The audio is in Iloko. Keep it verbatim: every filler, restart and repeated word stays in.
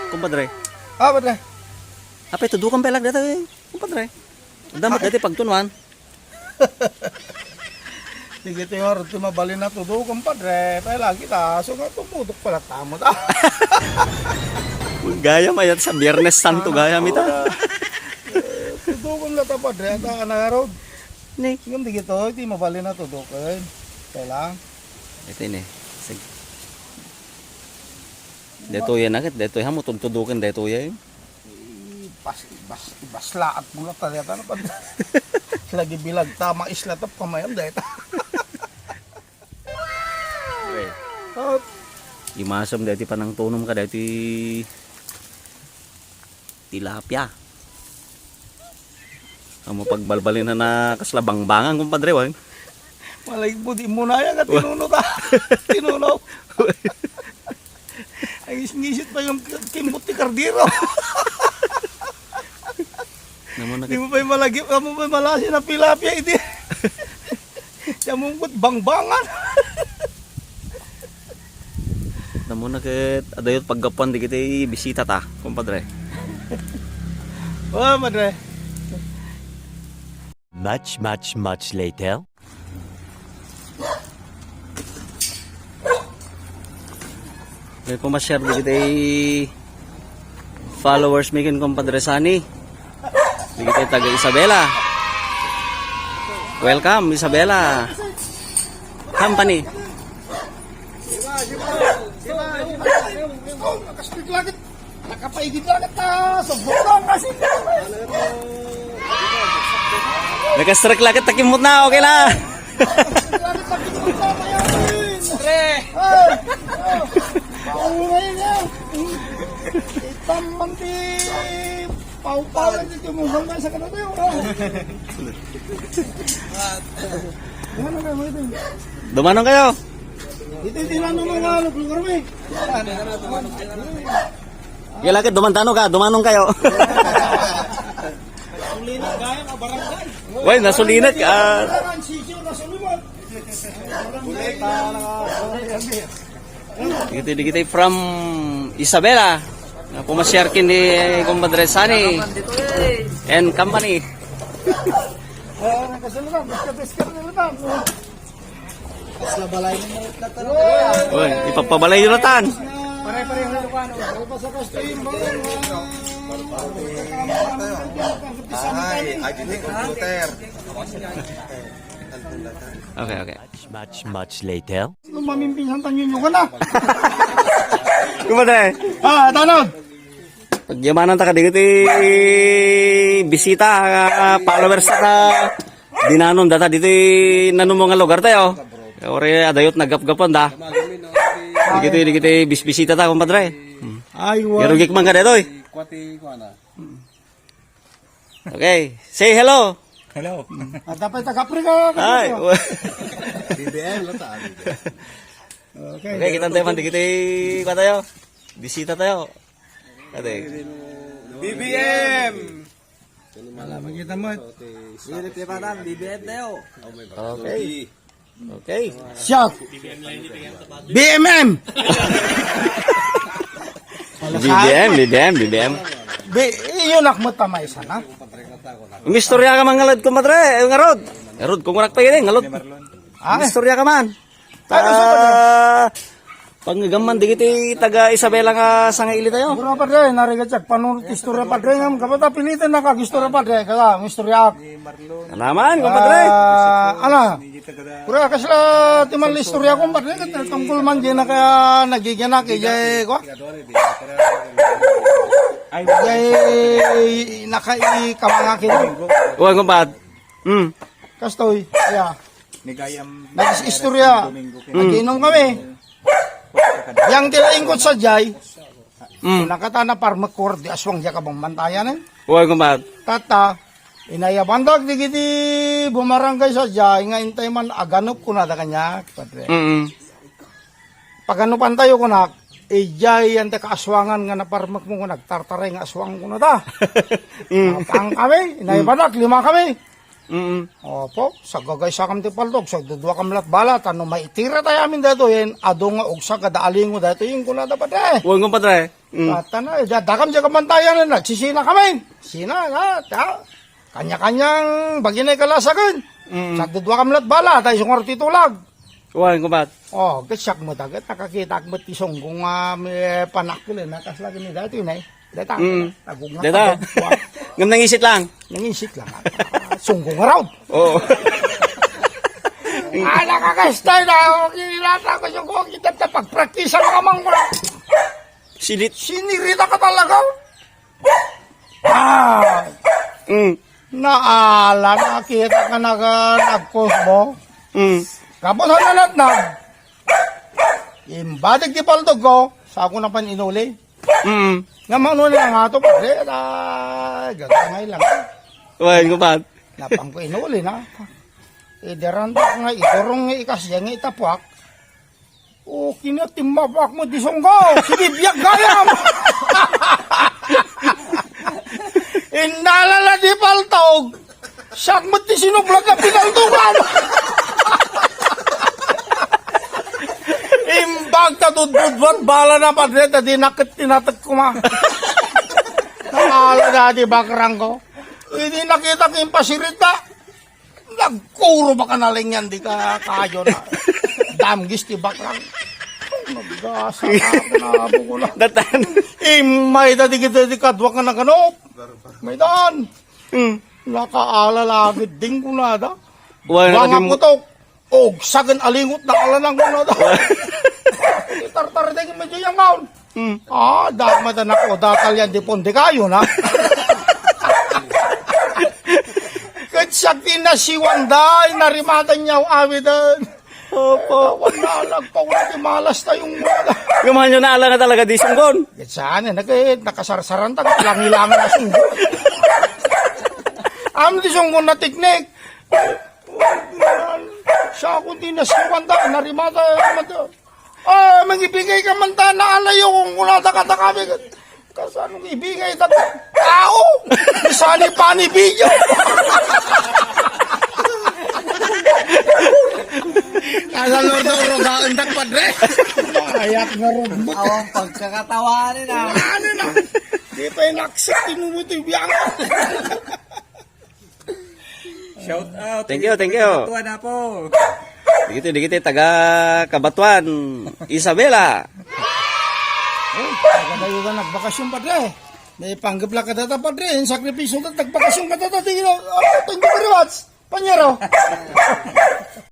Kumpadre. Ah, padre. Apay, tudukan pay laeng dayta, eh, kumpadre. Adda met dayta pagtunuan. Sige, ti nga, ti mabalin a tudukan, padre. Pay lagi ta, so nga tumudok pala tamo ta. Gayam, ayat sa Biyernes Santo, gayam ita. Tudukan la ta, padre, ta, ana, Rod. Ni. Ngem dagitoy, ti mabalin a tudukan. Pay lang. Ito ini. Sige. Detoy na ket, detoy ha mo tuntuduken detoy, eh. Ibas-, ibas-, ibaslaat mo la ta deta, no? Lagi bilag ta, maisla ta, pamayan deta. Okay. Hop. Imasem deti panangtunom ka deti tilapia. Amo pagbalbalin na kasla bangbangan, kumpadre, wen. Malay mo, di mo na yan, at tinuno ta. Tinuno. Ang isngisit pa yung ki-, kimot ti kardero. Namo na Di mo pa'y malagip, amo pa'y malasi na pilapia, iti. Siya mungkot bangbangan. Namo na ket adayot paggapuan di kita bisita ta, kumpadre. Oh, padre. Much, much, much later. May pamasyar di kita followers mi ken kumpadre Sani. Di kita taga Isabela. Welcome, Isabela. Company. Nakapaigid lang ata. Sobrang kasi. Nakastrike lang ata, kimot na, okay na. Pre. Ay, oh. Paunay niya. Itam man ti pawpaw lang ti tumugang na sa kanila, oh. Ano na, ano na? Dumanon kayo. Ito, ito lang naman nga, ano, lugar mo eh. Kaya lagi, dumantano ka, dumanon kayo. Way, nasulinak, ah. Digiti, digiti from Isabela. Nga pumasyar ken ni Compadre Sunny and company. Kasla balay mo na talaga. Oy, ipapabalay yun natan. Pare-pareho na lupa, no? Ay, ay, dito computer. Okay, okay. Much, much, much later. Nung mamimpinsan tanyo nyo ka na. Kumpadre. Ah, tanod. Pagyamanan ta ka dito, bisita, ah, followers ta. Dinanon data dito, nanumo nga lugar tayo. Ore, adayot naggapgapan da. Dito, dito, bisbisita ta, kumpadre. Hmm. Ay, wa. Irugik man ka dito, eh. Kuwati, kuwana. Okay, say hello. Hello. At dapat taga-Afrika ka Ay, dito. Wa. B B M, lo ta, B B M. Okay, okay, kita tayo, man, dito, kuha tayo. Bisita tayo. Ate. B B M. Alam mo, kita mo. Hindi, di ba, B B M tayo. Okay. Okay. Siya. B M M. B B M, B B M, B B M. Bi-, yun, akmat pa may isa na. Umistorya ka man ngalad, kumadre, eh, ngarod. Ngarod, kung warak pa yun, eh, ngalod. Ah. Umistorya ka man. Ano sa Ta-, panggamman, di kiti taga Isabela nga sangaili tayo. Pura, padre, narigat siya. Panunot istorya, padre, nga, kapata pilitan na kag istorya, padre, kaya, istorya. Naman, kumpadre. Ah, ala. Pura, kasla, timan istorya, kumpadre, kat tungkol man, di na kaya nagigianak, eh, jay, kwa? Jay, nakai, kamangaki, no? Uwan, kumpad. Hmm. Kastoy, ya. Nag-istorya. Domingo, kaya Aginom kami. Yang tila ingkot sa jay. Mm. Nakatana parmakur di aswang jay kabang mantayan, eh. Uwan, kumpad. Tata, inayabandak di kiti bumarangay sa jay, nga intay man aganop kuna da kanya, padre. Mm. Pagano pantayo kunak, ijay yan ta kaaswangan nga naparmek mo nga nagtartaray nga aswang kuna ta. Mm. Napang kami, inay banak, lima kami. Mm. Opo, sagagay sakam ti paltog, sagdudua kam lat bala, tano maitira tayo amin dayto, yan, adu nga ugsa kada alingo dayto, yung kuna da, padre. Uwan, kumpadre. Mm. Ata na, eh, da-, dakam diay kamantayan, nagsisina kami. Sina, na, ta, kanya-kanyang bagina kalasagen. Mm. Sagdudua kam lat bala, ta isungar ti tulag. Wen, kubat. Oh, ket siak met, ket nakakitak met ti sunggo nga, eh, panakkel, na, kasla ken ni dati, nay. Data, Mm. tagong na Data. tagong. Ngem nangisit lang. Nangisit lang. Ah, sunggo nga raw. Oo. Ala ka kastay na, kinilata ko yung kong kita ta pagpraktisan ka man ko. Sinit. Sinirita ka talaga. Ah, Mm. naala, nakita ka naga, nagkusbo. Mm. Tapos ano natnag? Imbadig ti paltog ko, sa ako na pan inuli. Mm. Nga mano na nga to, pare, ay, gagangay lang. Wen, kubat. Napang ko inuli na. Ideranda nga, idurong nga ikas, yang itapuak. O, kinatimapak mo, di sunggaw, sibibiyag gayam. Innalala di paltog, siak met ti sinublag nga pinaltugan. Imbag ta dududwat bala na, padre, ta di naket tinatek kuma. Naala na di bakrang ko. Idi nakita ko yung pasirita, nagkuro baka nalingyan di ka kayo na. Damgis ti bakrang. Nagasa na, nabo ko na. Datan. Imay da di kita di kadwa ka na kanop. May daan. Mm. Nakaala lagi ding kunada. Wala na Banga di mo putok. Og sagan alingot na alanang kunada. Tartar ding medyo yang kaon. Mm. Ah, dama da nako, datal yan di pon di kayo na. Ket siak ti nasiwanda, narimatan niya awiden. Opo. Wala, nagpauna ti malas tayong wala. Gumahan nyo na ala nga talaga di sunggon. Ket saan, eh, nag-, eh, nakasarsaran ta, langilangan na sunggon. Am di sunggon na teknik. Siya akong tinasiwanda, narimata, narimata. Ah, mangibigay ka man ta na alayo kung wala ta katakami. Kasano ibigay ta? Tao! Sani pa ni Biyo! Nasa lordo, rogaan ta, padre. Ayat nga rugmot. Awang pagkakatawanin, ah. Ano na? Di pa yung naksit, tinumuto yung biyangan. Shout out. Thank you, thank you. Tuan, apo. Digiti, digiti, taga Cabatuan, Isabela. Oh, taga dayo ka nagbakasyon, padre. May panggap lang ka data, padre. Yung sakripisyo ka, nagbakasyon ka data, di na. Oh, thank you very much. Panyero.